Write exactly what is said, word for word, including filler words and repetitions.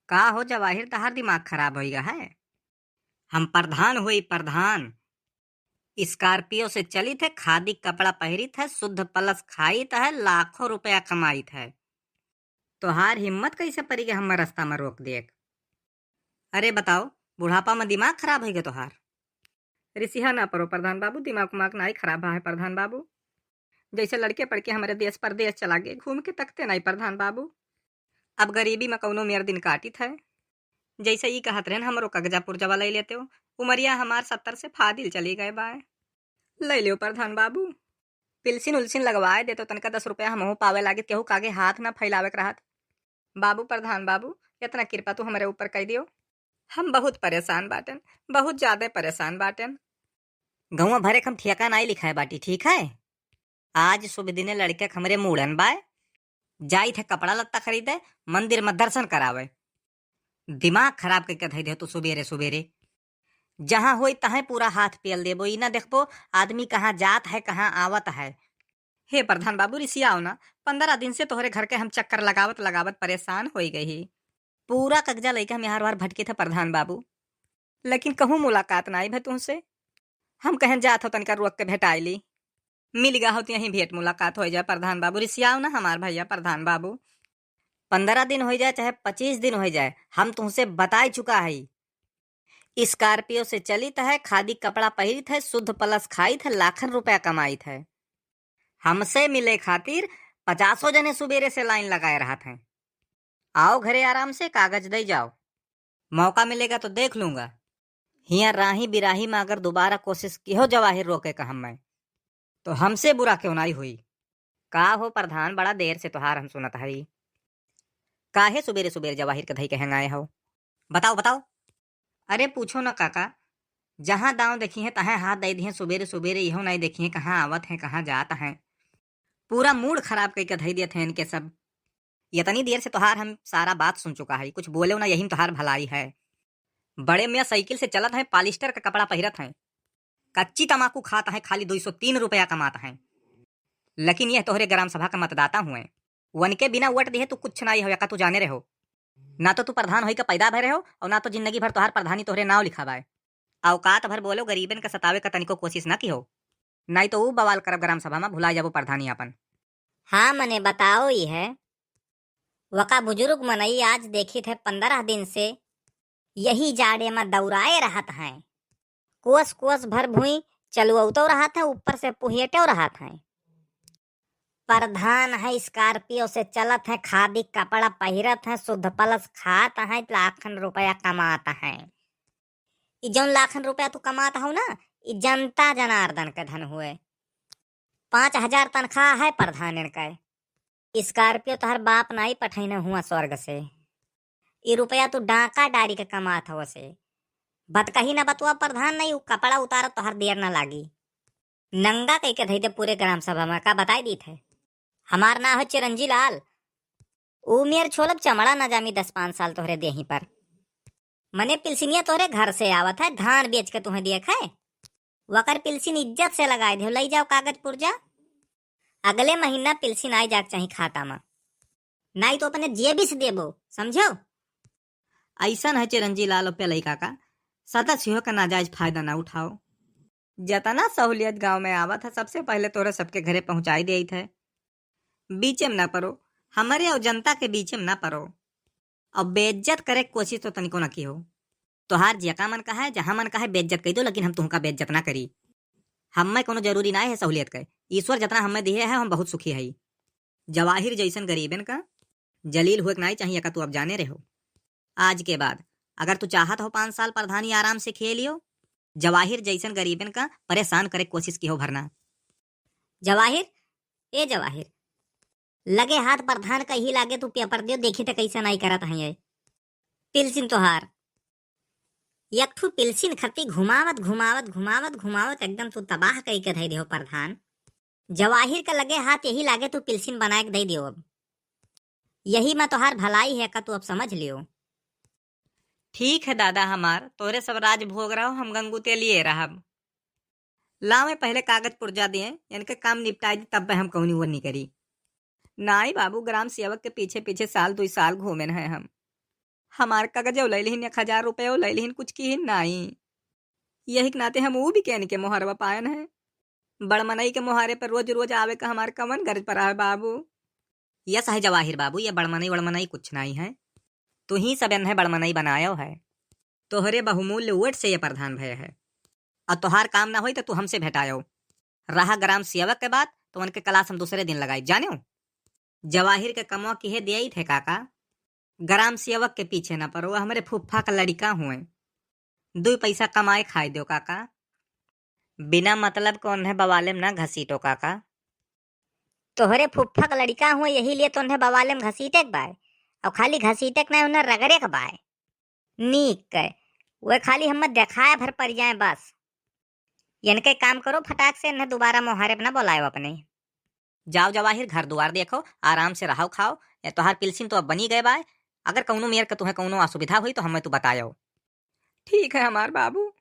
का हो जवाहिर, तहार दिमाग खराब होइगा है? हम प्रधान होई, प्रधान। स्कॉर्पियो से चलित है, खादी कपड़ा पहिरित है, शुद्ध प्लस खाइत है, लाखों रुपया कमाइत है। तोहार हिम्मत कैसे परी कि हमें रास्ता में रोक देक? अरे बताओ, बुढ़ापा में दिमाग खराब होइगा तोहार? रिसिया ना परो प्रधान बाबू, दिमाग उमाग नाई खराब है प्रधान बाबू। जैसे लड़के पड़के हमरे देश परदेश चला गए, घूम के तकते नाई प्रधान बाबू। अब गरीबी में कौनो मेर दिन काटित है। जैसे ई कहत रहन, हमरो कगजा पुर्जवा लइ लेते हो। उमरिया हमार सत्तर से फादिल चली गए बाय। लइ लेव प्रधान बाबू, पिलसिन उलसिन लगवाए देतो, तनका दस रुपया हमहू पावे लागित, केहू कागे हाथ ना फैलावे के रहत। बाबू प्रधान बाबू, इतना कृपा तू हमरे ऊपर कइ दियो। हम बहुत परेशान बाटेन, बहुत ज्यादा परेशान बाटेन। गौवा भरे के हम ठेका नाई लिखाए बाटी, ठीक है? आज शुभ दिने लड़के के हमरे मूड़न बाय, जाइत है कपड़ा लत्ता खरीदे, मंदिर में दर्शन करावे। दिमाग खराब करके धइ दे तू सुबेरे सुबेरे। जहाँ होई तहाँ पूरा हाथ पेल देबो, ई ना देखबो आदमी कहाँ जात है, कहाँ आवत है। हे प्रधान बाबू, रिसियाओ ना, पंद्रह दिन से तोहरे घर के हम चक्कर लगावत लगावत परेशान होई गई ही। पूरा कगजा लइके हम यहाँ बार भटकित है प्रधान बाबू, लेकिन कहूँ मुलाकात ना आई भे तुमसे। हम कहें जात हो तनिका रुक के भेटाई ली, मिल गा हो तो यहीं भेंट मुलाकात हो जाए प्रधान बाबू। रिसियाओ ना हमार भैया प्रधान बाबू, पंद्रह दिन हो जाए चाहे पच्चीस दिन हो जाए, हम तुमसे बताई चुका है। स्कॉर्पियो से चलित है, खादी कपड़ा पहिरित है, शुद्ध प्लस खाइत है, लाखन रुपया कमाइत है। हमसे मिले खातिर पचासों जने सुबेरे से लाइन लगाए रहत हैं। आओ घरे आराम से, कागज दे जाओ, मौका मिलेगा तो देख लूंगा। हियाँ राही बिराही में अगर दोबारा कोशिश किहो जवाहिर रोके का हमें, तो हमसे बुरा क्यों नाई हुई। का हो प्रधान, बड़ा देर से तोहार हम सुनत हई, काहे सुबेरे सुबेरे जवाहिर के धई के हेंगाए हो? बताओ बताओ। अरे पूछो न काका, जहाँ दाँव देखी हैं तहाँ हाथ दे दिए, सुबेरे सुबेरे इहो नाई देखी हैं कहाँ आवत हैं कहाँ जात हैं। पूरा मूड खराब करके धई देत हैं इनके सब। इतनी देर से तोहार हम सारा बात सुन चुका है, कुछ बोले ना, यही में तोहार भलाई है। बड़े मियाँ साइकिल से चलत हैं, पॉलिस्टर का कपड़ा पहिरत हैं, कच्ची तमाकू खात हैं, खाली दो सौ तीन रुपया कमात हैं। लेकिन यह तोहरे ग्राम सभा का मतदाता हुए, वनके बिना वोट दिए तू कुछ ना हो, का तू जाने रहो। ना तो तू प्रधान होई का पैदा भय रहो और ना तो जिंदगी भर तोहार प्रधानी तोहरे नाव लिखा बाय। औकात भर बोलो, गरीबन का सतावे का तनिको कोशिश ना किहो, नाई तो ऊ बवाल करब ग्राम सभा में, भुला जाबो प्रधानी आपन। हाँ मने बताओ ही है, वका बुजुर्ग मनई आज देखित है पंद्रह दिन से यही जाड़े में दौड़ाए रहत हैं, कोस कोस भर भुई चलुआउतो रहत हैं, ऊपर से पुहेटो रहत हैं। प्रधान है, स्कॉर्पियो से चलत हैं, खादी कपड़ा पहिरत हैं, शुद्ध प्लस खात हैं, लाखन रुपया कमात हैं। ई जौन लाखन रुपया तू कमात हौ ना, ई जनता जनार्दन के धन हुए। पाँच हजार तनख्वाह है प्रधानन के। स्कॉर्पियो तोहर बाप नाई पठैने हुआ स्वर्ग से। ई रुपया तू डाका डारी के कमात हौ से। बतकही ना बतुआ प्रधान, नहीं उ कपड़ा उतारत तोहर देर ना लागी। नंगा कह के धई दे पूरे ग्राम सभा में, का बताई दीत है। हमार नाव है चिरंजी लाल। ऊ मेर छोलब चमड़ा ना जामी दस पाँच साल तोहरे देही पर। मने पिलसिनिया तोहरे घर से आवत है, धान बेच के तुम्हें दिए खाए। वकर पिलसिन इज्जत से लगाए दे, लई जाओ कागज पुर्जा। अगले महीना पिलसिन आए जाके चाही खाता में, नाई तो अपने जेबी से देबो, समझो। ऐसन है चिरंजी लाल ओपे लइका का, सदा सिंह का नाजायज फायदा ना उठाओ। जतना सहूलियत गांव में आवत है, सबसे पहले तोरे सबके घरे पहुंचाई देत है। बीचे में ना परो, हमरे और जनता के बीचे में ना परो। अब बेइज्जत करे के कोशिश तो तनिको ना किहो। तोहार जेका मन का है, जहाँ मन का है, बेइज्जत कई दो, लेकिन हम तुहका बेइज्जत ना करी। हमें कोनो जरूरी ना है सहूलियत के। ईश्वर जतना हमें दिए है, हम बहुत सुखी हई। जवाहिर जैसन गरीबन का जलील हुए के नाई चाहिए का, तू अब जाने रहो। आज के बाद अगर तू चाहत हो पाँच साल प्रधानी आराम से खेलियो, जवाहिर जैसन गरीबन का परेशान करे के कोशिश किहो भरना। जवाहिर, ए जवाहिर, लगे हाथ प्रधान का ही लागे तू पेपर दियो, देखी त कैसे नाई करत हैं ये। पिलसिन तोहार, एक ठू पिलसिन खत्ती घुमावत, घुमावत, घुमावत, घुमावत एकदम तू तबाह कई के धई देहो प्रधान। जवाहिर का लगे हाथ यही लागे तू पिलसिन बनाए के दई दियो अब। यही में तोहार भलाई है का, तू अब समझ लियो। ठीक है दादा हमार, तोरे सब राज भोग रहो, हम गंगू तेलिए रहब। लावे पहले कागज पुर्जा दिए, इनके काम निपटाई दी, तब हम कौनी वो नहीं करी। नाई बाबू, ग्राम सेवक के पीछे पीछे साल दुई साल घूमे हैं हम। हमार कागजो लइ लिहिन, एक हजार रुपयो लइ लिहिन, कुछ किहिन नाई। यही के नाते हम ऊ भी केन के मोहरवा पायन है। बड़ मनई के मोहारे पर रोज रोज आवे का हमार कवन गरज परा है बाबू? यस है जवाहिर बाबू, ये बड़ मनई वड़ मनई कुछ नाई है। तू ही सब एन्हे बड़ मनई बनायो है। तोहरे बहुमूल्य वोट से ये प्रधान भय है। और तोहार काम ना होई तो तू हमसे भेटायो। रहा ग्राम सेवक के बात, तो उनके class हम दूसरे दिन लगाई, जान्यो? जवाहिर के कमवा किहे दियाई थे काका। ग्राम सेवक के पीछे ना पड़ो, हमरे फूफा का लड़िका हुए। दुई पैसा कमाए खाए दो काका। बिना मतलब के उन्हें बवाले में ना घसीटो काका। तोहरे फूफा का लड़िका हुए, यही लिए तो उन्हें बवाले में घसीटे के बाय। और खाली घसीटे के ना, उन्हें रगड़े के बाय। नीक के, वे खाली हमें देखाए भर पड़ जाए बस। इनके काम करो, फटाक से इन्हें दोबारा मोहारे पे ना बुलायो अपने। जाओ जवाहिर, घर दुआर देखो, आराम से रहो खाओ। ये तोहार पिलसिन तो अब बनी गए बाय। अगर कौनो मेर के तुम्हें कौनो असुविधा हुई तो हमें तू बतायो। ठीक है हमार बाबू,